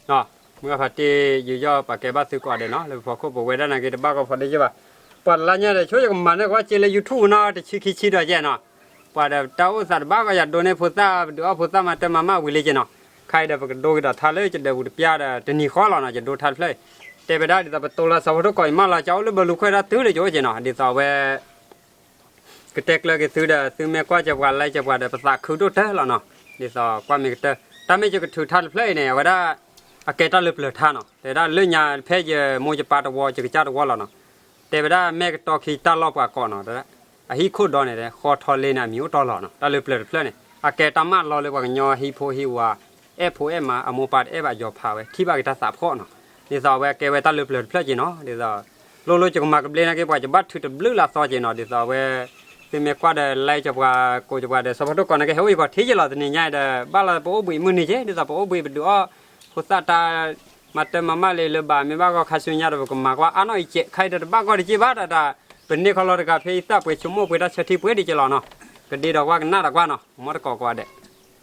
မုၢ်ဂၢ်ဖးတ့ၢ် ယူးယီၣ်ပာ်ကဲဘၣ်သုကိးဂၤဒဲးနီၤ လၢပဖီခိၣ်ပဝဲဒၣ်နာ်က့တဘၣ်ဂီၢ်ဖီဒ့ယဲၢ်ဘၣ်, ပှၤတလါညါဒီး ဆိယကမၤန့ၢ်ကွၢ်က့လၢ YouTube နီၤ တဆံခံဆံဒီးကဲနီၤ, ပှၤဒီးတၢ်အိၣ်သးတဘၣ်ဂီၢ် ယၤဒိန့ၢ်ဖိသၣ် ပဒုးအီၣ်ဖိသၣ်မၤတၢ်မၤမၢ်ဝံၤလံကဲနီၤ, ခဲအံၤဒီးပကဒိက့ၤဒီးထါလၢယဒၢးပူၤတပျၢ်ဒီးတနံၤဃီလီၤနီၤ ယဒိထါတဖျၢၣ်အံၤ, တဲဝဲဒၣ်ဒ်သိးပတိၤလၢစီၤဖီထိၣ်ကီးအံၤမးလီၤ ကအိၣ်လၢဘၢလူၤခွဲးဒၣ်တုၤလၢယအိၣ်ကဲနီၤ ဒ်သိးအဝဲ ကတဲကျၢၤက့ၤသုဒီး သုမ့ၢ်ကွၢ်စၢၤပှၤ like စၢၤပှၤဒီး ပသးခုဒိၣ်တၢၢ်လီၤနီၤ, ဒ်သိးကွၢ်မ့ၢ်ကတၢၢ် တၢ်မ့ၢ်ယကထုးထါတဖျၢၣ်အံၤန့ၣ် အဝဲဒၣ် အကဲတၢ်လၢပျၢၤထါနီၤ တဲဝဲဒၣ်လၢညါဖဲယမိၢ်ယပၢ်တဝီ ယကစၢ်တဝီလီၤနီၤ, တဲဝဲဒၣ်မဲာ်ကတီခံတၢ်လီၢ်ပှၤကိးနီၤ တဲဝဲဒၣ် အဟံၣ်ခိၣ်ဒီန့ၣ် ဃီထီလ့န့ၣ် အမံၤအိၣ်တီလီၤနီၤ တၢ်လၢပျၢၤတဖျၢၣ်န့ၣ် အကဲတၢ်မၢလီၤလၢပှၤကညီဟံၣ်ဖိဟံၣ်ဝၤ အဲၣ်ဖိအဲၣ်မါ အမိၢ်ပၢ်တအဲၣ်ဘၣ်ယီၤဖးဝဲ ထံၣ်ဘၣ်က့ၤတၢ်သးဖှီၣ်နီၤ, ဒ်သိးအဝဲကဲဝဲတၢ်လၢပျၢၤတဖျၢၣ်က့နီၤ ဒ်သိး လိၣ်လိၣ်ယကမၤကဘျ့နာ်က့ ပှၤယဘၣ်ထုးတဘျုးလၢအသီက့နီၤ ဒ်သိးအဝဲ သုမ့ၢ်ကွၢ်ဒီး like စၢၤပှၤ ကိးစၢၤပှၤဒီး စီၤဖီထိၣ်ကီးနာ်က့ ဟဲအိၣ်ယဂီၢ်ထံက့လီၤ တနံၤညါအံၤဒီး ဘၣ်လီၤပအိၣ်ဘှံးမုၢ်နံၤက့ ဒ်သိးပအိၣ်ဘှံးပဒုးအီၣ် ဖိသၣ်တၢ် မၤတၢ်မၤမၢ်လၢလၢဘၣ် မ့ၢ်ဘၣ်ဂီၢ်ခါဆူညါဒီး ပကမၤကွၢ်အါနီၣ်အံၤကဲ ခဲအံၤဒီးတဘၣ်ဂီၢ်တက့ဘၣ် တၢ်တၢ် ပန့ၢ်ခီလီၤတဂၤဖဲအံၤသၣ်ပှဲၤဆိကမိၣ်ပှဲၤတၢ်ဆၢထံပှဲၤဒ်က့လီၤနီၤ, ကဒ့ဒီးကွၢ်ကနၣ်ဒီးကွၢ်နီၤ မ်တကိးကိးဂၤဒဲး